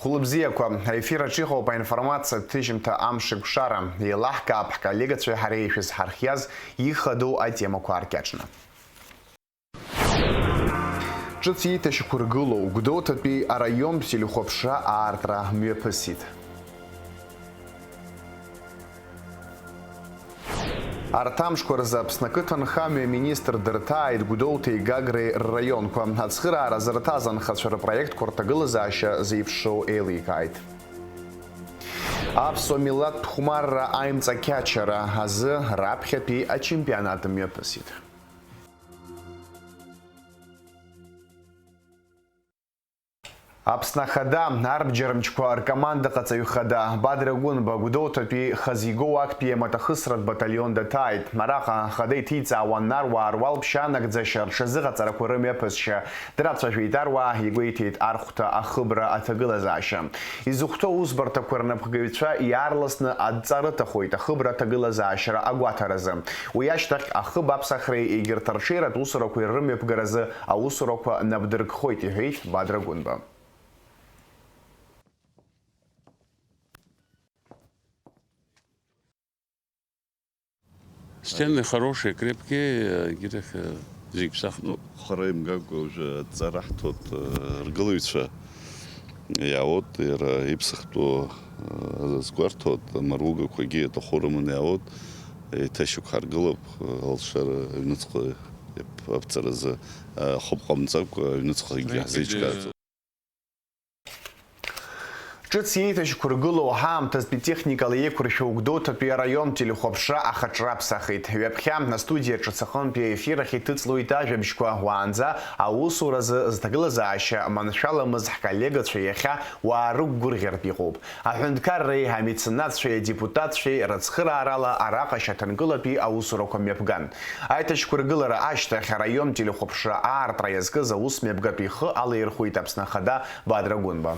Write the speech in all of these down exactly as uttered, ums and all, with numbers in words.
Хәлыбзиақәа, аефир аҿы иҟоуп аинформациатә ҭыжьымҭа Амшеикәшара. Еилаҳкаап ҳколлегацәеи ҳареи ишәызҳархиаз ихадоу атемақәа ааркьаҿны. Ҿыц еиҭашьақәыргылоу Гәдоуҭатәи араионтә телехәаԥшра аартра мҩаԥысит. Арҭ амшқәа рзы Аԥсны ақыҭанхамҩа аминистр дырҭааит Гәдоуҭеи Гагреи рраионқәа. Ацхыраара зырҭаз анхацәа рпроектқәа рҭагылазаашьа зеиԥшроу еиликааит. Аԥсуа милаҭтә хәмарра аимҵакьачара азы раԥхьатәи ачемпионат мҩаԥысит. Аԥсны Ахада арбџьармчқәа ркомандаҟаҵаҩ хада Бадра Гәынба Гәдоуҭатәи Хазигоу актәи амаҭахысратә баталион даҭааит. Араҟа ахада иҭиҵаауан аруаа руалԥшьа анагӡашьа рҽазыҟаҵарақәа рымҩаԥысшьа. Драцәажәеит аруаа, игәеиҭеит архәҭа ахыбра аҭагылазаашьа. Изыхәҭоу аусбарҭақәа рнапхгаҩцәа иаарласны адҵа рыҭахоит ахыбра аҭагылазаашьара агәаҭаразы. Уи ашьҭахь ахыб аԥсахреи егьырҭ арҽеиратә усурақәеи рымҩаԥгаразы аусурақәа напдыркхоит, иҳәеит Бадра Гәынба. Стены хорошие, крепкие, э, гидах, э, зегь ԥсахтәуп. Хара имгакәа уажәы адҵа раҳҭоит, э, ргылаҩцәа иаауеит, иара иԥсахтәу, э, азгәарҭоит, амаругақәагьы иаҭаху рыманы иаауеит, еиҭашьақәҳаргылап, э, алшара аҩныҵҟа иаԥ-, аԥҵаразы, э, хыб ҟамҵакәа аҩныҵҟагьы ҳзеиҿкааӡом. Ҿыц еиҭашьақәыргылоу ҳаамҭазтәи техникала еиқәыршәоу Гәдоуҭатәи араион телехәаԥшра ахаҿра аԥсахит. Ҩаԥхьа астудиа ҿыц аҟынтәи аефир ахь иҭыҵлоит ажәабжьқәа, уаанӡа аусуразы зҭагылазаашьа маншәаламыз ҳколлегацәа иахьа уаа рықәгәырӷьартә иҟоуп. Аҳәынҭқарреи амеценатцәеи адепутатцәеи рыцхыраарала араҟа шьаҭанкылатәи аусурақәа мҩаԥган. Аиҭашьақәыргылара ашьҭахь араион телехәаԥшра аартра иазкыз аусмҩаԥгатә ихы алаирхәит Аԥсны Ахада Бадра Гәынба.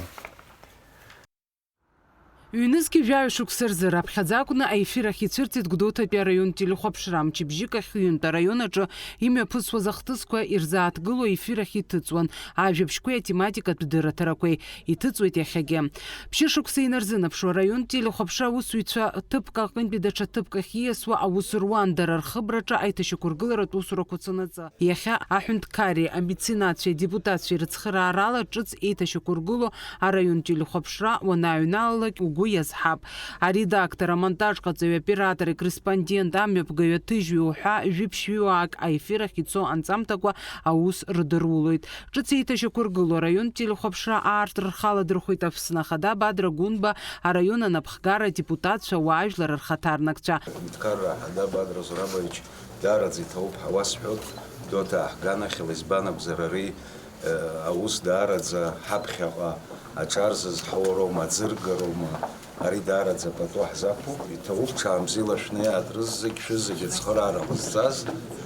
Ҩнызқьи жәаҩа шықәса рзы раԥхьаӡа акәны аефир ахь ицәырҵит Гәдоуҭатәи араион телехәаԥшра. Мчыбжьык ахь ҩынтә араион аҿы имҩаԥысуаз ахҭысқәа ирзааҭгыло ефир ахь иҭыҵуан, ажәабжьқәеи атематикатә дырраҭарақәеи. Иҭыҵуеит иахьагьы. Ԥшьышықәса инарзынаԥшуа араионтә телехәаԥшра аусзуҩцәа ҭыԥк аҟынтәи даҽа ҭыԥк ахь ииасуа аус руан, дара рхыбраҿы аиҭашьақәыргыларатә усурақәа цанаҵы. Иахьа аҳәынҭқарреи амеценатцәеи адепутатцәеи рыцхыраарала ҿыц еиҭашьақәыргыло араионтә телехәаԥшра уанааҩналалак угәы иазҳап. Аредактор, амонтажҟаҵаҩ, аоператор, акорреспондент, амҩаԥгаҩ, аҭыжьҩы уҳәа жәиԥшь-ҩыуаак аефир ахь ицо анҵамҭақәа аус рдырулоит. Ҿыц еиҭашьақәыргыло араионтә телехәаԥшра аартра рхаладырхәит Аԥсны Ахада Бадра Гәынба, араион анапхгара, адепутатцәа, ауаажәлар рхаҭарнакцәа. Аҳәынҭқарра Ахада Бадра Зурабович даараӡа иҭабуп ҳәа уасҳәоит, Гәдоуҭа аҳганахьала, избан акәзар, ари, э, аус даараӡа ҳаԥхьаҟа аҿар зызҳауа роума, аӡыргароума, ари даараӡа пату ҳзақәуп, иҭабуп, ҽаанбзиала шәнеи, арҭ рызегь шәызегь ацхыраара ҟазҵаз.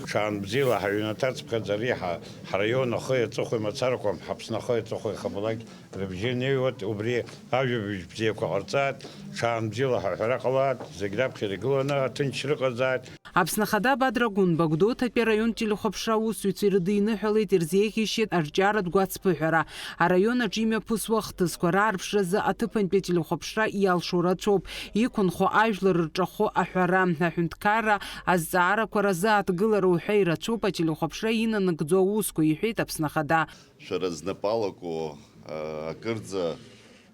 Ҽаанбзиала ҳаҩнаҭарцыԥхьаӡа ари ҳа-, ҳраион ахи аҵыхәеи мацарақәам, ҳаԥсны ахи аҵыхәеи хабалак рыбжьы неиуеит, убри ажәабжь бзиақәа ҟарҵааит, ҽаанбзиала ҳәа аҳәара ҟалааит, зегь раԥхьа иргыланы аҭынчра ыҟазааит. Аԥсны Ахада Бадра Гәынба Гәдоуҭатәи араион телехәаԥшра аусзуҩцәа ирыдиныҳәалеит, ирзеиӷьеишьеит арҿиаратә гәацԥыҳәара. Араион аҿы имҩаԥысуа ахҭысқәа раарԥшразы аҭыԥантәи ателехәаԥшра иалшо рацәоуп. Иқәынхо ажәлар рҿахәы аҳәара, аҳәынҭқарра азҵаарақәа разы аҭгылара уҳәа ирацәоуп ателехәаԥшра инанагӡо аусқәа, иҳәеит Аԥсны Ахада. Шәара знапы алаку, а, акырӡа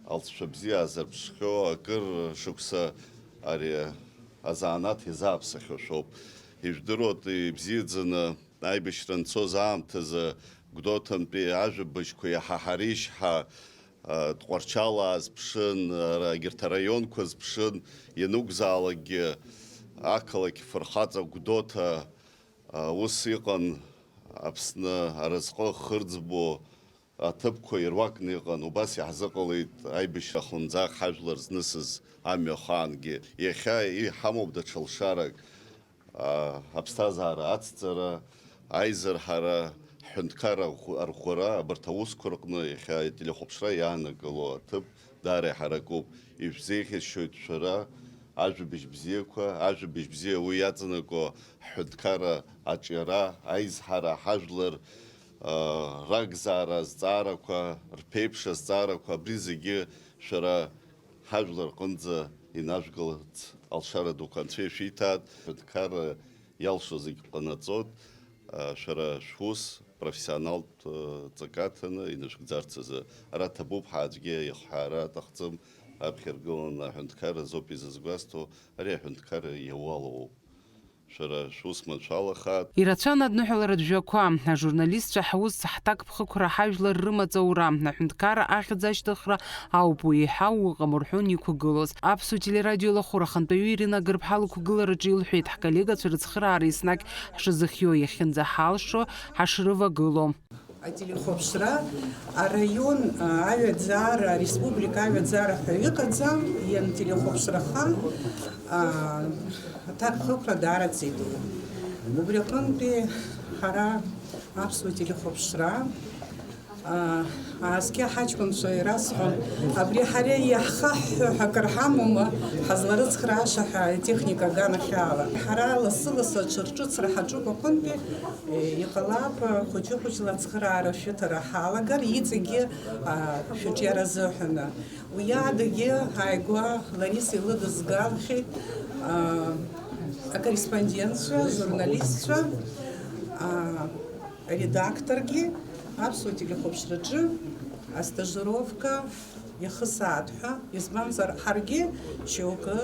алҵшәа бзиа аазырԥшхьоу, акыр шықәса ари азанааҭ иазааԥсахьоу шәоуп. Ижәдыруеит, ибзиаӡаны аибашьра анцоз аамҭазы Гәдоуҭантәи ажәабжьқәа иаҳа ҳаришьҳа, а, Тҟәарчал аазԥшын, ара, егьырҭ араионқәа азԥшын, ианакәзаалакгьы ақалақь фырхаҵа Гәдоуҭа, а, ус иҟан, Аԥсны аразҟы хырӡбо аҭыԥқәа ируакны иҟан, убас иаҳзыҟалеит аибашьра хлымӡаах ҳажәлар знысыз амҩа ахаангьы. Иахьа иҳамоуп даҽа лшарак, а, аԥсҭазаара ацҵара, аизырҳара, ҳҳәынҭқарра арӷә-, арӷәӷәара, абарҭ аусқәа рҟны иахьа ателехәаԥшра иаанагало аҭыԥ даара иҳаракуп. Ишәзеиӷьасшьоит шәара, ажәабжь бзиақәа, ажәабжь бзиа уи иаҵанакуа ҳҳәынҭқарра аҿиара, аизҳара, ҳажәлар, ракзаара азҵаарақәа, рԥеиԥш азҵаарақәа, абри зегьы шәара ҳажәлар рҟынӡа инажәгаларц алшара дуқәа Анцәа ишәиҭааит. Аҳәынҭқарра иалшо зегь ҟанаҵоит. Шәара шәус профессионалтә ҵакы аҭаны инашәыгӡарц азы. Ара ҭабуп ҳәа аӡәгьы иахҳәаара аҭахӡам. Аԥхьа иргыланы аҳәынҭқарра азоуп изызгәасҭо, ари аҳәынҭқарра иауалуоуп. Шәара шәус маншәалахааит. Ирацәан адныҳәаларатә жәақәа. Ажурналистцәа ҳус, ҳҭакԥхықәра, ҳажәлар рымаҵ аура, аҳәынҭқарра ахьӡ ашьҭыхра ауп уи еиҳау ыҟам рҳәон иқәгылоз. Аԥсуа телерадио лахәыра ахантәаҩы Ирина Гырԥҳа лықәгылараҿы илҳәеит, ҳколлегацәа рыцхыраара еснагь ҳшазыхиоу, иахьынӡаҳалшо ҳашрывагылоу. Ателехәаԥшра араион, а, аҩаӡара, ареспублика аҩаӡара ҳәа иҟаӡам, ианҭелехәаԥшраха, а, аҭакԥхықәра даараӡа идууп. Убри аҟынтәи ҳара аԥсуа телехәаԥшра, а, ааскьа ҳаҷкәынцәа ирасҳәон, абри ҳара иаҳхаҳҳәо ҳәа акыр ҳамоума, ҳазларыцхрааша ҳәа атехника аганахьала. Ҳара лассы-лассы аҽырҿыцра ҳаҿуп аҟынтәи. Иҟалап, хәыҷы-хәыҷла ацхыраара шәыҭара ҳалагар, иҵегьы, а, шәыҿиара азыҳәаны. Уи адагьы ааигәа Лариса илыдызгалахьеит, а, акорреспондентцәа, ажурналистцәа, а, аредакторгьы, аԥсуа телехәаԥшраҿы астажировка иахысааит ҳәа, избанзар, ҳаргьы шьоукы,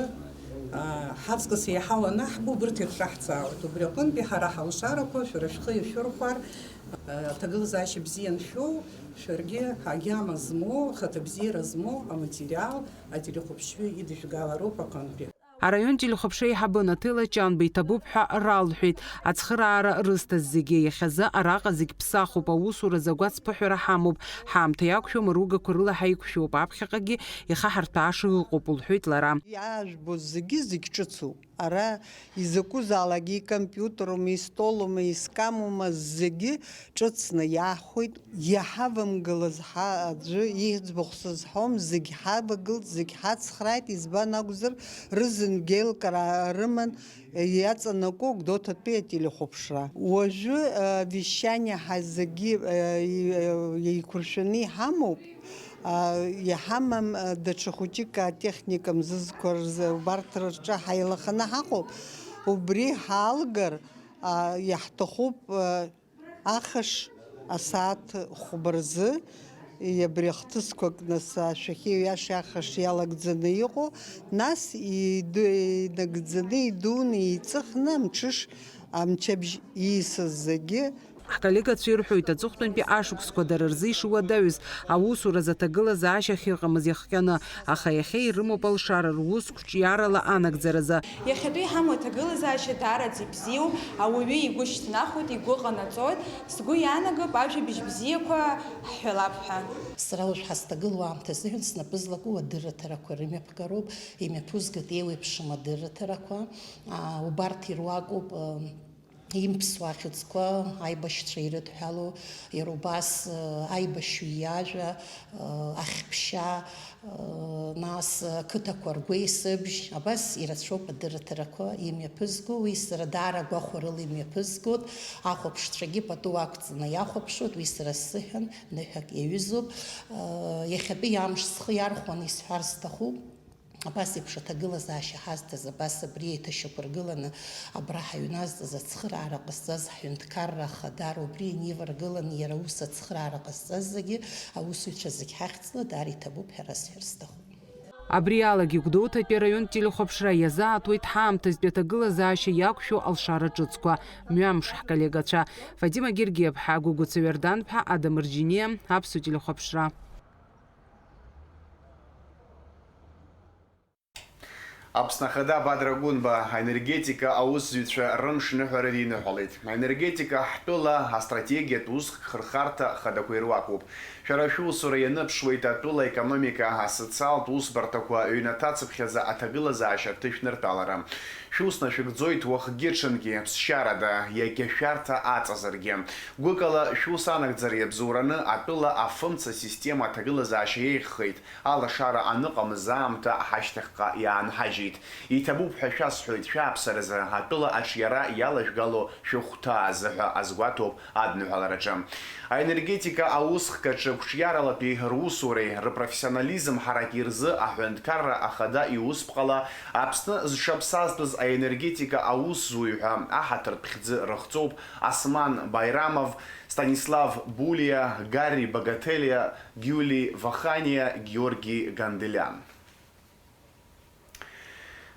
аа, ҳаҵкыс еиҳау анаҳбо, убырҭ ирҿаҳҵаауеит. Убри аҟынтәи ҳара ҳалшарақәа шәара шәхы иашәырхәар, аа, аҭагылазаашьа бзиа аншәоу, шәаргьы агьама змоу, ахаҭабзиара змоу аматериал ателехәаԥшҩы идыжәгалароуп аҟынтәи. Араион телехәаԥшра аиҳабы Наҭела Ҷанба иҭабуп ҳәа ралҳәеит. Ацхыраара рызҭаз зегьы иахьазы араҟа зегь ԥсахуп, аусуразы агәацԥыҳәара ҳамоуп, ҳаамҭа иақәшәом, аругақәа рыла ҳаиқәшәоуп, аԥхьаҟагьы ихаҳарҭәааша ыҟоуп, лҳәеит лара. Иаажәбо зегьы, зегь ҿыцуп. Ара изакәызаалакгьы икомпиутерума, истолума, искамума, зегьы ҿыцны иаҳхәеит. Иҳавамгылаз ҳа-, аӡәы иӡбахә сызҳәом, зегь ҳавагылт, зегь ҳацхрааит, избан акәзар, рызынтәгьы еилкаара рыман иаҵанакуа Гәдоуҭатәи ателехәаԥшра. Уажәы, а, вещание ҳа-, зегьы, а, и-, а, еиқәыршәаны иҳамоуп. А, иҳамам, а, даҽа хәыҷык атехника мзызқәа рзы убарҭ рҿы ҳаилаханы ҳаҟоуп. Убри ҳалгар, а, иаҳҭахуп, а, Ахш асааҭ хәба рзы, абри ахҭысқәа кны, ашәахьеи аҩашьеи ахш иалагӡаны иҟоу, нас иду-, инагӡаны, идуны, еиҵыхны амҽыш, амчыбжь ииасыз зегьы. Ҳколлегацәа ирҳәоит, аҵыхәтәантәи ашықәсқәа дара рзы ишуадаҩыз, аусуразы аҭагылазаашьа ахьыҟамыз иахҟьаны, аха иахьа ирымоуп алшара рус қәҿиарала анагӡаразы. Иахьатәи иҳамоу аҭагылазаашьа даараӡа ибзиоуп, ауаҩы игәы шьҭнахуеит, игәы ҟанаҵоит, сгәы иаанагап ажәабжь бзиақәа ҳҳәалап ҳәа. Сара уажә ҳазҭагылоу аамҭа азыҳәан снапы злаку адырраҭарақәа рымҩаԥгароуп, имҩаԥызгоит еиуеиԥшым адырраҭарақәа. Аа, убарҭ ируакуп, ыы, имԥсуа ахьӡқәа, аибашьцәа ирыдҳәалоу, иара убас, ыы, аибашьҩы иажәа, ыы, ахьԥшьа, ыы, нас, ыы, ақыҭақәа ргәеисыбжь, абас ирацәоуп адырраҭарақәа имҩаԥызго, уи сара даара агәахәарыла имҩаԥызгоит, ахәаԥшцәагьы пату ақәҵаны иахәаԥшуеит, уи сара сзыҳәан ныҳәак иаҩызоуп. Ыы, иахьатәи амш схы иархәаны исҳәар сҭахуп. Абас еиԥш аҭагылазаашьа ҳазҭаз, абас абри еиҭашьақәыргыланы абра ҳаҩназҵаз, ацхыраара ҟазҵаз ҳҳәынҭқарра ахадара убри иниваргыланы иара ус ацхыраара ҟазҵаз зегьы, аусзуҩцәа зегь ҳахьӡала даара иҭабуп ҳәа расҳәар сҭахуп. Абри алагьы Гәдоуҭатәи араионтә телехәаԥшра иазааҭуеит ҳаамҭазтәи аҭагылазаашьа иақәшәо алшара ҿыцқәа. Мҩамш ҳколлегацәа Фатима Гергиаԥҳа, Гәыгәыца Иорданԥҳа, Адам Рџьениа, Аԥсуа телехәаԥшра. Аԥсны Ахада Бадра Гәынба аенергетика аусзуҩцәа рымш ныҳәара диныҳәалеит. Аенергетика ҳтәыла астратегиатә уск хырхарҭа хадақәа ируакуп. Шәара шәусура ианыԥшуеит атәыла аекономика, асоциалтә усбарҭақәа, ҩнаҭацыԥхьаӡа аҭагылазаашьа ҭышәныртәалара. Шәус нашәыгӡоит уахгьы-ҽынгьы, ԥсшьарада, иагьа шәарҭа аҵазаргьы. Гәыкала шәус анагӡара иабзоураны атәыла афымца система аҭагылазаашьа еиӷьхеит. Алашара аныҟамыз аамҭа ҳашьҭахьҟа иаанҳажьит. Иҭабуп ҳәа шәасҳәоит, шәааԥсаразы атәыла аҿиара иалажәгало шәыхәҭаа азы ҳәа азгәаҭоуп адныҳәалараҿы. Аенергетика аусхк аҿы қәҿиаралатәи русуреи рпрофессионализм ҳарак ирзы аҳәынҭқарра ахада иусԥҟала Аԥсны зҽаԥсазтәыз аенергетика аусзуҩ ҳәа аҳаҭыртә хьӡы рыхҵоуп Осман Байрамов, Станислав Булиа, Гарри Багателиа, Гиули Ваханиа, Георги Ганделиан.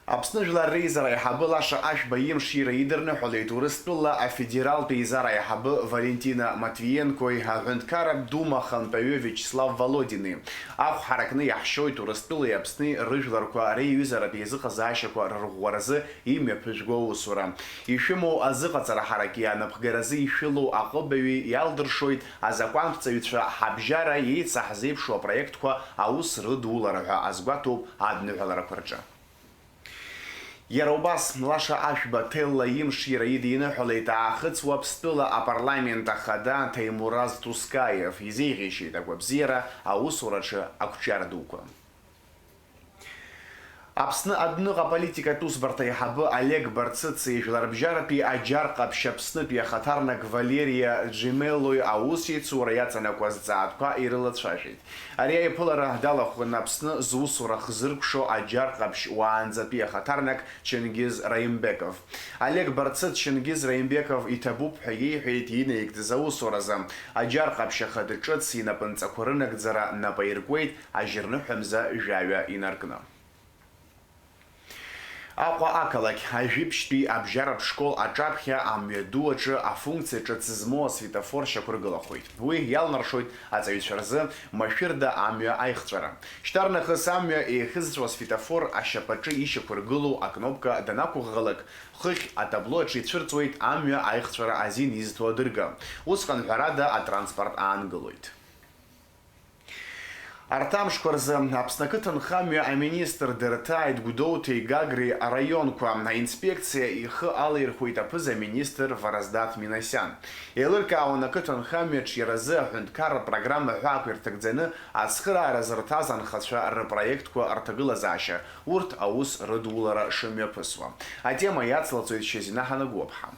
Аԥсны Жәлар Реизара аиҳабы Лаша Ашәба имшира идырныҳәалеит Урыстәыла афедералтә еизара аиҳабы Валентина Матвиенкои аҳәынҭқарратә Дума ахантәаҩы Виачеслав Володини. Ахә ҳаракны иаҳшьоит Урыстәылеи Аԥсни рыжәларқәа реиҩызаратә еизыҟазаашьақәа рырӷәӷәаразы имҩаԥыжәго аусура. Ишәымоу азыҟаҵара ҳарак иаанапхгаразы ишәылоу аҟыбаҩи иалдыршоит азакәанԥҵаҩцәа ҳабжьара еицаҳзеиԥшу апроектқәа аус рыдулара ҳәа азгәаҭоуп адныҳәаларақәа рҿы. Иара убас, Лаша Ашәба Ҭелла имшира идиныҳәалеит Аахыҵ Уаԥстәыла апарламент ахада Ҭемураз Тускаев, изеиӷьеишьеит агәабзиара аусураҿы ақәҿиара дуқәа. Аԥсны адәныҟа аполитикатә усбарҭа аиҳабы Олег Барцыци жәларбжьаратәи аџьар ҟаԥшь Аԥснытәи ахаҭарнак Валериа Џемеллои аусеицура иаҵанакуа зҵаатәқәа ирылацәажәеит. Ари аиԥылара далахәын Аԥсны зусура хзыркәшо аџьар ҟаԥшь уаанӡатәи ахаҭарнак Чингиз Раимбеков. Олег Барцыц Чингиз Раимбеков иҭабуп ҳәа иеиҳәеит инаигӡаз аусуразы, аџьар ҟаԥшь ахатә ҿыц инапынҵақәа рынагӡара нап аиркуеит, ажьырныҳәа мза жәаҩа инаркны. Аҟәа ақалақь, ажәибжьтәи абжьаратә школ аҿаԥхьа амҩаду аҿы афункциа ҿыц змоу асветофор шьақәыргылахоит. Уи иалнаршоит аҵаҩцәа рзы машәырда амҩа аихҵәара. Шьҭарнахыс амҩа еихьызҵәо асветофор ашьапаҿы ишьақәыргылоу акнопка данақәыӷӷалак, хыхь атабло аҿы ицәырҵуеит амҩа аихҵәара азин изҭо адырга. Усҟан ҳәарада атранспорт аангылоит. Арҭ амшқәа рзы Аԥсны ақыҭанхамҩа аминистр дырҭааит Гәдоуҭеи Гагреи араионқәа. Аинспекциа ихы алаирхәеит аԥыза-министр Вараздат Минасиан. Еилыркаауан ақыҭанхамҩаҿ иара азы аҳәынҭқарра программа ҳәаақәа ирҭагӡаны ацхыраара зырҭаз анхацәа рпроектқәа рҭагылазаашьа, урҭ аус рыдулара шымҩаԥысуа. Атема иацлаҵоит Шьазина Ҳанагәыԥҳа.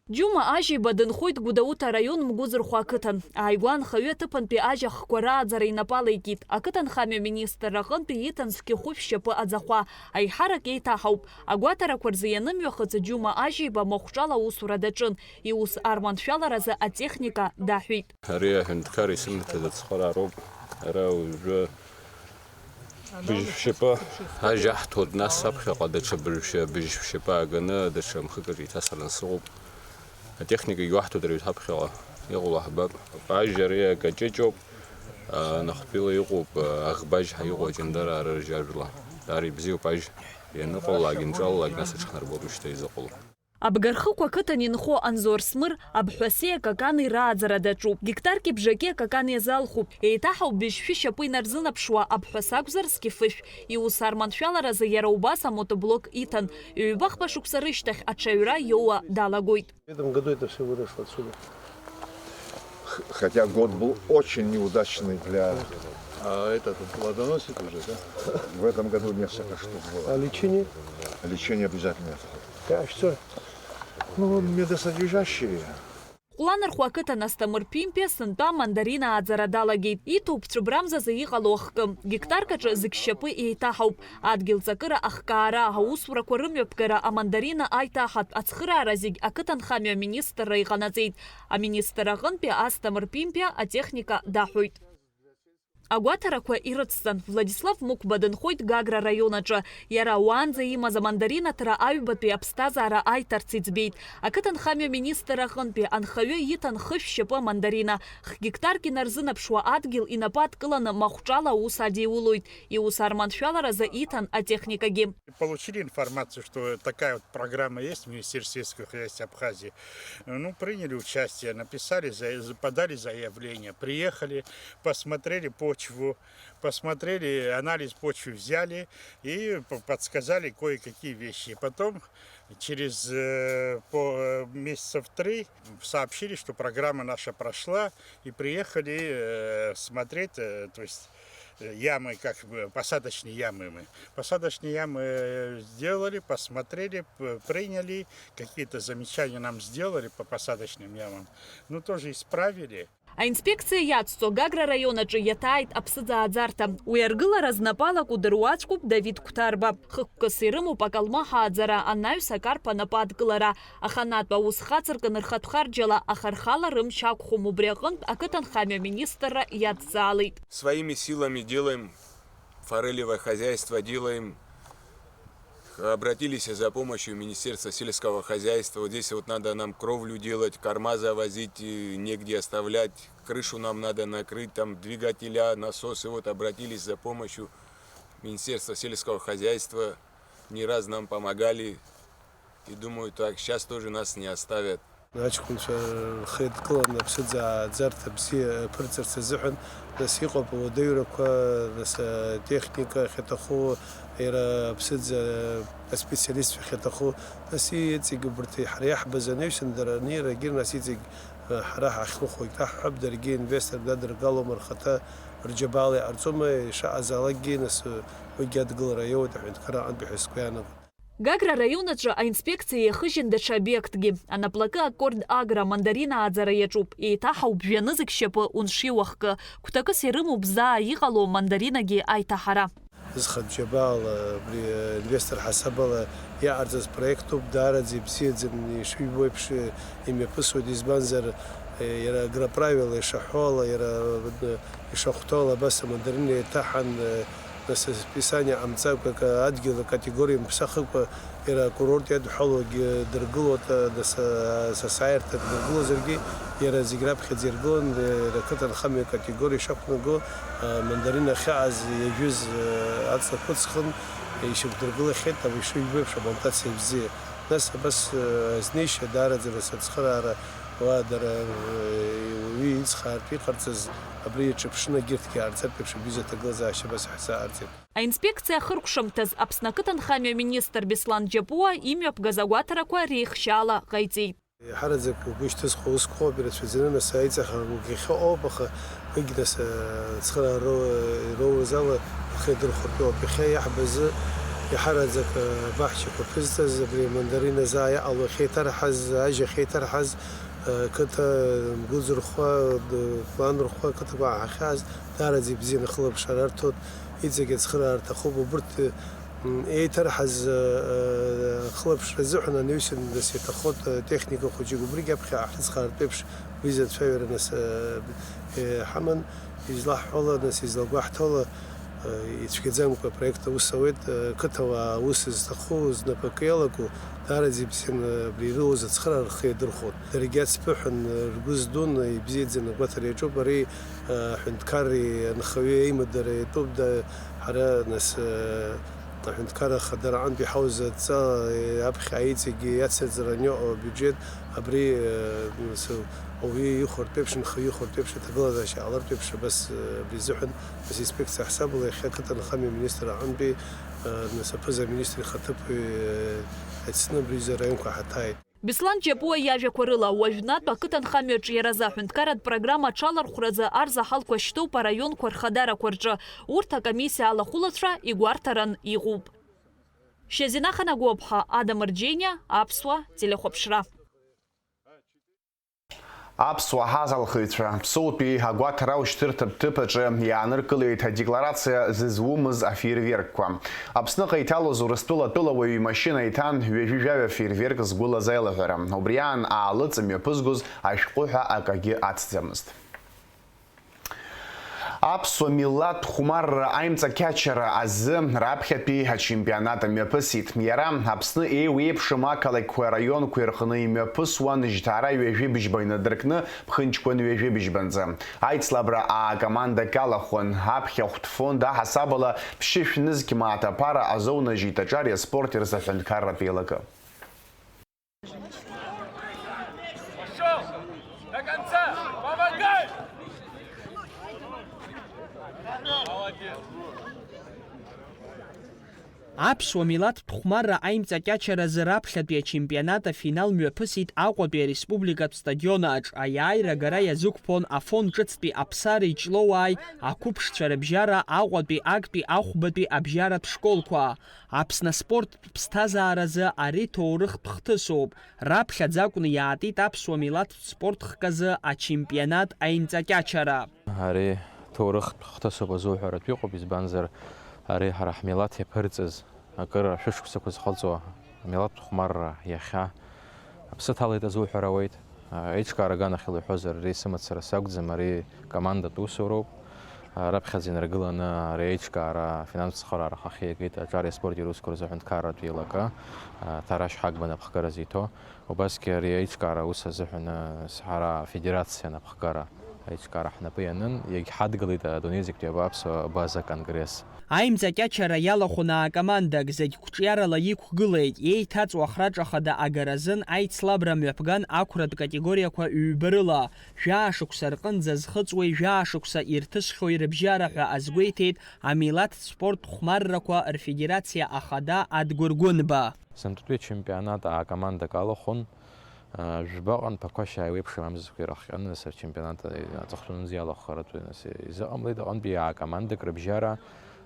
Џьума Ажьиба дынхоит Гәдоуҭа араион Мгәыӡырхәа ақыҭан. Ааигәа анхаҩы аҭыԥантәи ажь ахқәа рааӡара инапы алеикит. Ақыҭанхамҩа министрра аҟынтәи иҭан зқьы хәышә шьапы аӡахәа. Аиҳарак еиҭаҳауп. Агәаҭарақәа рзы ианымҩахыҵ, Џьума Ажьиба махәҿала аусура даҿын. Иус арманшәаларазы атехника даҳәит. Ари аҳәынҭқар исымҭаз ацхыраароуп. Ара уажәы Быжьшәшьапы ажь аҳҭоит, нас аԥхьаҟа даҽа быжьшәа-, быжьшәшьапы ааганы даҽа мхыкаҿ еиҭасыраны сыҟоуп. Атехникагьы уаҳҭоит, ари ҳаԥхьаҟа иҟало ҳбап. Ажь ари акаҷыҷоуп, а, нахәтәила иҟоуп, а, аӷбажь ҳәа иҟоу аҷандараа рыржьажәла. Даара ибзиоуп ажь, ианыҟалалак, инҿалалак, нас аҽхнарбоит уажәшьҭа изыҟало. Абгархықә ақыҭан инхо Анзор Смыр абҳәасеи акакани рааӡара даҿуп. Гектарки бжаки акакан иазалхуп. Еиҭаҳауп быжьшәышьапы инарзынаԥшуа абҳәас акәзар зқьы фышә. Иус арманшәаларазы иара убас амотоблок иҭан. Ҩба-хԥа шықәса рышьҭахь аҽаҩра иоуа далагоит. В этом году это всё выросло отсюда. Х-, хотя год был очень неудачный для... А этот плодоносит уже, да? В этом году несколько штук было. А лечение? Лечение обязательно. Как, что? Ну, медосодержащие. Ҟәланырхәа ақыҭан Асҭамыр Ԥимпиа сынтәа амандарина ааӡара далагеит. Иҭоуп цәыбрамзазы иҟало ахкы. Гектарк аҿы зқьшьапы еиҭаҳауп. Адгьыл ҵакыра ахкаара, аусурақәа рымҩаԥгара, амандарина аиҭаҳатә ацхыраара зегь ақыҭанхамҩа аминистрра иҟанаҵеит. Аминистр аҟынтәи Асҭамыр Ԥимпиа атехника даҳәоит. Агәаҭарақәа ирыцҵан, Владислав Мықәба дынхоит Гагра араион аҿы. Иара уаанӡа имаз амандарин аҭра аҩбатәи аԥсҭазаара аиҭарц иӡбеит. Ақыҭанхамҩа министр аҟынтәи анхаҩы иҭан хышә шьапы амандарина. Хгектарк инарзынаԥшуа адгьыл инапы адкыланы махәҿала аус адиулоит. Иус арманшәаларазы иҭан атехникагьы. Получили информацию, что такая вот программа есть в Министерстве сельского хозяйства Абхазии. Ну, приняли участие, написали, за-, подали заявление, приехали, посмотрели почву, посмотрели, анализ почвы взяли и п-, подсказали кое-какие вещи. И потом через, э, по, э, месяцев три сообщили, что программа наша прошла, и приехали, э, смотреть, э, то есть Ямы, как бы, посадочные ямы мы. Посадочные ямы, э, сделали, посмотрели, п-, приняли, какие-то замечания нам сделали по посадочным ямам. Ну, тоже исправили. Аинспекциа иацҵо Гагра араион аҿы иаҭааит аԥсыӡ ааӡарҭа. Уи аргылара знапы алаку дыруаӡәкуп Давид Қәҭарба. Хықәкыс ирымоуп акалмаҳа ааӡара, анаҩс акарԥ анапы адкылара. Аханатә аус хацыркын рхатә харџьала, аха рхала рымч ақәхом, убри аҟынтә ақыҭанхамҩа аминистрра иадҵаалеит. Своими силами делаем, форелевое хозяйство делаем. Обратились за помощью в Министерство сельского хозяйства. Вот здесь вот надо нам кровлю делать, корма завозить, и негде оставлять. Крышу нам надо накрыть, там двигателя, насосы. Вот обратились за помощью в Министерство сельского хозяйства. Не раз нам помогали. И думаю, так, сейчас тоже нас не оставят. Аҷкәынцәа рхы еидкыланы аԥсыӡ ааӡарҭа бзиа аԥырҵарц азыҳәан, нас иҟоуп ауадаҩрақәа, нас атехника ахьаҭаху, иара аԥсыӡ аспециалистцәа ахьаҭаху, нас иҵегь убарҭ ҳара иаҳбаз анаҩсан дара анеирагьы, нас иҵегь ҳара ҳахьлыхәо егьҭаҳҳәап, даргьы инвесторк дадыргалома, рхаҭа рџьабаала иҟарҵома, ишаҟазаалакгьы, нас уигьы адгылара иоуеит аҳәынҭқарра аҟынтәи ҳәа сгәы иаанагоит. Гагра араион аҿы аинспекциа иахыжьын даҽа обиектгьы. Анаплакы аккорд Агра мандарина ааӡара иаҿуп. Еиҭаҳауп жәанызқь шьапы уншьиуахкы. Гәҭакыс ирымоуп заа иҟало мандаринагьы аиҭаҳара. Зхатә џьабаала абри инвестор ҳасабала иаҟарҵаз проектуп, даараӡа ибзиаӡаны, ишыжәбо еиԥш, имҩаԥысуеит, избанзар, иара агроправила ишаҳәо ала, иара ишахәҭоу ала абас амандарина еиҭаҳан, нас списание ҟамҵакәа, ка-, адгьыл акатегориа мԥсахыкәа, иара акурорт иадҳәалоугьы дыргылоит, а, нас, а, сасааирҭак дыргылозаргьы, иара зегь раԥхьаӡа иргылан, иара ақыҭанхамҩа акатегориа ишақәнаго, а, мандарин ахьааз иажәыз, а, аҵла ԥыҵхын, ишьақәдыргылахьеит, ишыжәбо еиԥш, аплантациа бзиа. Нас абас, а, азнеишьа даараӡа, нас ацхыраара уа дара, а, уаҩы ицхаартә иҟарҵаз абри иаҿыԥшны, егьырҭгьы аарҵартә еиԥш, абҩыза аҭагылазаашьа абас иаҳзааырҵеит. Аинспекциа ахыркәшамҭаз Аԥсны ақыҭанхамҩа аминистр Беслан Џьапуа имҩаԥгаз агәаҭарақәа реихшьаала ҟаиҵеит. Иаҳараӡак угәы ишьҭызхуа усқәоуп ирацәаӡаны, нас аиҵаха угәы иахьыҟоуп, аха уигь, нас, ацхыраара роу-, роуразала рхы иадырхәартәуп. Иахьа иаҳбаз иаҳараӡак абаҳчақәа ԥызҵаз, абри амандарина заа иҟало ахьеиҭарҳаз, ажь ахьеиҭарҳаз, ақыҭа мгәыӡырхәа, планрхәа, ақыҭақәа ҳахьааз, даараӡа ибзианы ахылаԥшра арҭоит. Иҵегь ацхыраара рҭахуп. Убырҭ, м, еиҭарҳаз, ы, ы, хылаԥшра азыҳәан анаҩсан, нас, иаҭахоит, ы, техника хәыҷык. Убригь аԥхьа ҳрыцхаартә еиԥш, уи зацәажәара, нас, ы, ы, ҳаман, излаҳҳәо ала, нас, излагәаҳҭо ала, ы, ицәгьаӡамкәа апроект аус ауеит, ы, қыҭауаа аус зҭаху, знапакы иалаку, даараӡа ибзианы абри ирылоу зыцхыраара рхы иадырхәоит. Даргьы ацԥыҳәан, ы, ргәы здун, ы, ибзиаӡаны агәаҭара иаҿуп, ари Аҳәынҭқарреи анхаҩы аимадара иатәуп, да, ҳара, нас, аҳәынҭқарра ахадара аҟынтә иҳауз адҵа аԥхьа аиҵегьы иацырҵараны иҟоу абиуџьеҭ, абри, нас, ауаҩы ихәартә еиԥш, анхаҩы ихәартә еиԥш аҭагылазаашьа ҟалартә еиԥш, абас, абри азыҳәан, нас, инспекциа ҳасабала иахьа ақыҭанхамҩа аминистр аҟынтәи, нас, аԥыза-министр ихаҭыԥуаҩ ицны абри аҩыза араионқәа ҳаҭааит. Беслан Џьапуа иажәақәа рыла, уажәнатә ақыҭанхамҩаҿ иаразы аҳәынҭқарратә программа аҽалархәразы арзаҳалқәа шьҭоуп араионқәа рхадарақәа рҿы. Урҭ акомиссиа алахәылацәа игәарҭаран иҟоуп. Шьазина Ханагәаԥҳа, Адам Рџьениа, Аԥсуа телехәаԥшра. Аԥсуа ҳазалхыҩцәа Ԥсоутәи агәаҭара аушьҭырҭатә ҭыԥ аҿы иааныркылеит адекларациа зызумыз афеерверкқәа. Аԥсныҟа иҭалоз Урыстәыла атәылауаҩ имашьына иҭан ҩажәи жәаҩа феерверк згәылаз аилаҳәара. Убри аан аалыҵ мҩаԥызгоз ашәҟәы ҳәа акагьы ацӡамызт. Аԥсуа милаҭ хәмарра аимҵакьачара азы раԥхьатәи ачемпионат мҩаԥысит. Иара Аԥсны еиуеиԥшым ақалақьқәеи араионқәеи рҟны имҩаԥысуан жьҭаара ҩажәи быжьба инадыркны ԥхынҷкәын ҩажәи быжьбанӡа. Аицлабра аакоманда калахәын, аԥхьахәтә фонд аҳасабала ԥшьышә нызқь мааҭ аԥара азоунажьит аҿар аспорт рзы аҳәынҭқарратә еилакы. Пошёл! До конца! Помогай! Молодец! Аԥсуа милаҭтә хәмарра аимҵакьачаразы раԥхьатәи ачемпионат афинал мҩаԥысит Аҟәатәи ареспубликатә стадионаҿ. Аиааира агара иазықәԥон Афон ҿыцтәи Аԥсар иҷлоуааи ақәыԥшцәа рыбжьара Аҟәатәи актәи ахәбатәи абжьаратә школқәа. Аԥсны аспорттә ԥсҭазааразы ари ҭоурыхтә хҭысуп. Раԥхьаӡа акәны иаатит аԥсуа милаҭтә спорт хк азы ачемпионат аимҵакьачара. Ари ҭоурыхтә хҭысуп азуҳәаратә иҟоуп, избанзар, ари ҳара ҳмилаҭ иаԥырҵаз, акыр ашәышықәсақәа зхыҵуа амилаҭтә хәмарра иахьа аԥсы ҭалеит азуҳәар ауеит. Еиҿкаара аганахьала иҳәозар, ари сымацара сакәӡам, ари командатә усуроуп. Раԥхьаӡа инаргыланы ари аиҿкаара афинанстә цхыраара ахахьы иагеит аҿари аспорти русқәа рзы аҳәынҭқарратә еилакы, Ҭарашь Ҳагба напхгара зиҭо. Убасгьы ари аиҿкаара аус азыҳәан, ҳара афедерациа напхгара аиҿкаара ҳнапы ианын, иагьҳадгылеит адунеи зегьтәи аԥсуа база конгресс. Аимҵакьачара иалахәын аакомандак, зегь қәҿиарала иқәгылеит, еиҭаҵуа ахраҿа хада агаразын аицлабра мҩаԥган ақәратә категориақәа ҩба рыла, жәаа шықәса рҟынӡа зхыҵуеи жәаа шықәса ирҭысхьоуи рыбжьара ҳәа азгәеиҭеит амилаҭтә спорттә хәмаррақәа рфедерациа ахада Адгәыр Гәынба. Сынтәатәи ачемпионат аакомандак алахәын. Жәбаҟа нԥақәашьа ааиуеиԥшым амзызқәа ирыхҟьаны, нас ачемпионат аҵыхәтәанынӡа иалахәхаратәы, нас, изыҟамлеит. Аҟынтәи аакомандак рыбжьара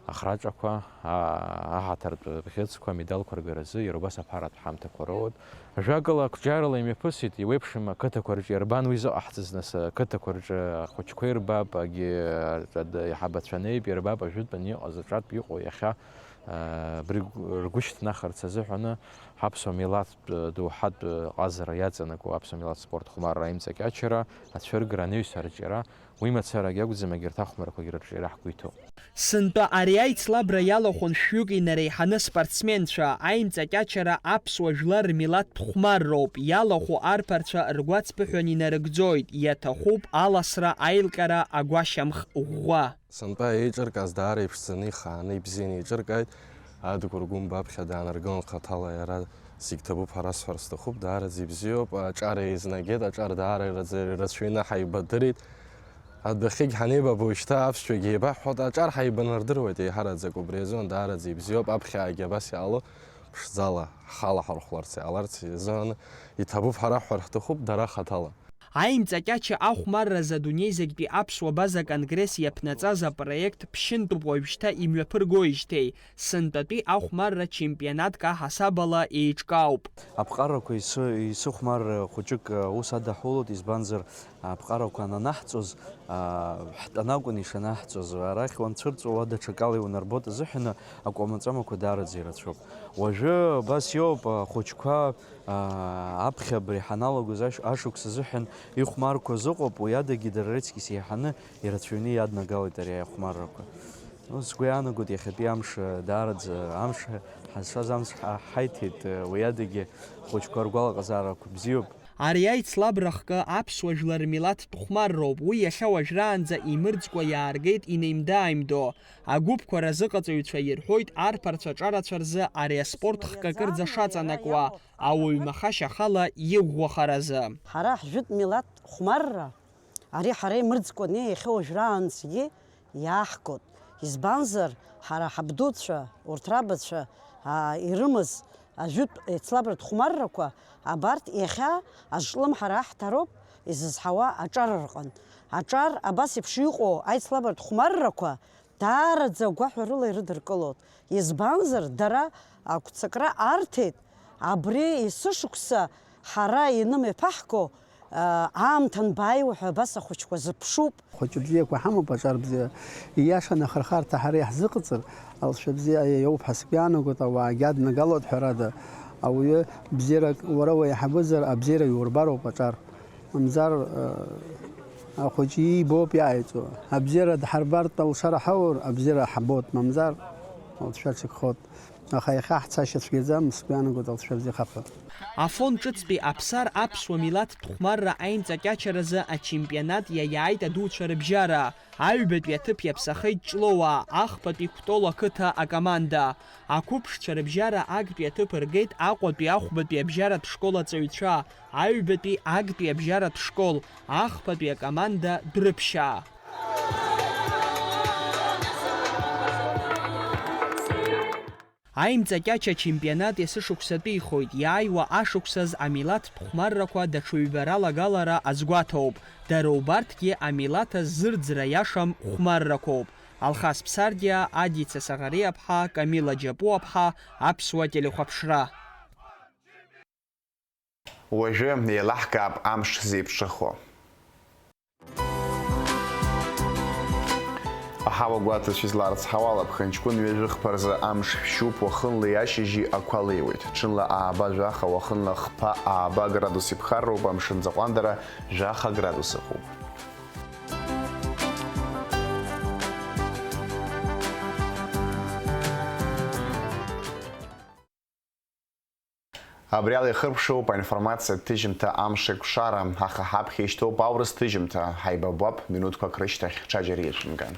ахраҿақәа, а-, аҳаҭартә бӷьыцқәа, амедалқәа ргаразы иара убас аԥаратә ҳамҭақәа роуеит. Ажәакала, ақәҿиарала имҩаԥысит, иуеиԥшым ақыҭақәа рҿы иарбан уи зыҟаҳҵаз, нас, ақыҭақәа рҿы ахәыҷқәа ирбап, агьи, а, ҿад-, иҳабацәа неип, ирбап ажәытәан иҟаз аҿатә иҟоу иахьа, а, абри ргәы шьҭнахырц азыҳәаны ҳаԥсуа милаҭтә, доуҳатә ҟазара иаҵанакуа аԥсуа милаҭтә спорт хәмарра аимҵакьачара, ацәыргара, анаҩс арҿиара, уи мацарагьы акәӡам, егьырҭ ахәмаррақәагьы рырҿиара ҳгәы иҭоуп. Сынтәа ари аицлабра иалахәын шәҩык инареиҳаны спортсменцәа. Аимҵакьачара аԥсуа жәлар рмилаҭтә хәмарроуп, иалахәу арԥарцәа ргәацԥыҳәан инарыгӡоит, иаҭахуп аласра, аилҟьара, агәашьамх ӷәӷәа. Сынтәа еиҿыркааз даара иԥшӡаны, ихааны, ибзианы еиҿыркааит. Адгәыр Гәынба аԥхьа даанаргылан хаҭала иара зегь ҭабуп ҳәа расҳәар сҭахуп, даараӡа ибзиоуп. Аҿар еизнагеит, аҿар даара ираӡа-, ирацәаҩны ҳаибадырит. Адәахьыгь ҳанеибабо шьҭа аԥсшәагьы еибаҳҳәоит, аҿар ҳаибанардыруеит еиҳараӡак, убри азын даараӡа ибзиоуп, аԥхьаагьы абас иаало ԥшӡала, ҳхала ҳархәларц иааларц изын иҭабуп ҳәа раҳҳәар ҳҭахуп, дара хаҭала. Аимҵакьача ахәмарразы адунеи зегьтәи аԥсуа база конгресс иаԥнаҵаз апроект ԥшьынтәуп уажәшьҭа имҩаԥыргоижьҭеи, сынтәатәи ахәмарра чемпионатк аҳасабала еиҿкаауп. Аԥҟарақәа исы-, исыхәмар хәыҷык аус адаҳулоит, избанзар, аԥҟарақәа ананаҳҵоз, аа, ҳтәаны акәын ишанаҳҵоз. Арахь уанцәырҵуа уа даҽакала иунарбоит азыҳәаны акәамаҵамақәа даараӡа ирацәоуп. Уажәы абас иоуп, ахәыҷқәа, аа, аԥхьа абри ҳаналагоз аш-, ашықәс азыҳәан ихәмарқәаз ыҟоуп, уи адагьы дара рыцкьыс еиҳаны ирацәаҩны иаднагалеит ари аихәмаррақәа. Ну, сгәы иаанагоит, иахьатәи амш, даараӡа амш, ҳазшаз амш ҳа-, ҳаиҭеит, уи адагьы ахәыҷқәа ргәалаҟазаарақәа бзиоуп. Ари аицлабра хкы аԥсуа жәлар рмилаҭтә хәмарроуп, уи иахьа уажәраанӡа имырӡкәа иааргеит инеимда-ааимдо. Агәыԥқәа разыҟаҵаҩцәа ирҳәоит арԥарцәа аҿарацәа рзы ари аспорт хкы акырӡа шаҵанакуа, ауаҩ махашьа ахала иӷәӷәахаразы. Ҳара ҳжәытә милаҭтә хәмарра, ари ҳара имырӡкәаны иахьа уажәраанӡагьы иааҳгоит. Избанзар, ҳара ҳабдуцәа, урҭ рабацәа, аа, ирымаз ажәытә еицлабратә хәмаррақәа, абарҭ иахьа азҿлымҳара аҳҭароуп изызҳауа аҿар рҟынтә. Аҿар абас еиԥш иҟоу аицлабратә хәмаррақәа даараӡа агәаҳәарыла ирыдыркылоит. Избанзар, дара агәцакра арҭеит, абри есышықәса ҳара инымҩаԥаҳго, аа, аамҭа анбааиуа ҳәа абас ахәыҷқәа зыԥшуп. Хәыҷы бзиақәа ҳамоуп, аҿар бзиа. Ииашаны ахырхарҭа ҳара иаҳзыҟаҵар, алҵшәа бзиа иоуп ҳәа сгәы иаанагоит, ауаагьы аднагалоит, ҳәарада, ауаҩы бзиарак уара уеиҳабызар, абзиара иурбароуп аҿар. Мамзар, э, ахәыҷы иибоуп иааиҵо. Абзиара дҳарбартә алшара ҳаур, абзиара ҳабоит, мамзар, алҵшәа ҽакхоит. Аха иахьа ҳцашьа цәгьаӡам, сгәы иаанагоит, алҵшәа бзиахап ҳәа. Афон ҿыцтәи Аԥсар аԥсуа милаҭтә хәмарра аимҵакьачаразы ачемпионат иаиааит адуцәа рыбжьара. Аҩбатәи аҭыԥ иаԥсахеит Ҷлоуаа, ахԥатәи Кәтол ақыҭа акоманда. Ақәыԥшцәа рыбжьара актәи аҭыԥ ргеит Аҟәатәи ахәбатәи абжьаратә школ аҵаҩцәа, аҩбатәи актәи абжьаратә школ, ахԥатәи акоманда Дрыԥшьаа. Аимҵакьача ачемпионат есышықәсатәихоит, иааиуа ашықәсаз амилаҭтә хәмаррақәа даҽа ҩба ралагалара азгәаҭоуп. Дара убарҭгьы амилаҭ азырӡра иашам хәмаррақәоуп. Алхас Ԥсардиа, Адица Саӷариаԥҳа, Камила Џьапуаԥҳа, Аԥсуа телехәаԥшра. Уажәы еилаҳкаап амш зеиԥшрахо. Аҳауа гәаҭацәа изларыцҳауа ала, Ԥхынҷкәын ҩажәи хԥа рзы амш шәшьуп, уахынла иашьыжьи ақәа леиуеит. Ҽынла ааба жәаха, уахынла хԥа ааба градус иԥхарроуп, амшын ӡаҟәандара жәаха градус ыҟоуп. Абри ала ихыркәшоуп аинформациатә ҭыжьымҭа Амшеикәшара, аха ҳаԥхьа ишьҭоуп аурыс ҭыжьымҭа. Ҳаибабап минуҭқәак рышьҭахь, ҽаџьара иацәымган.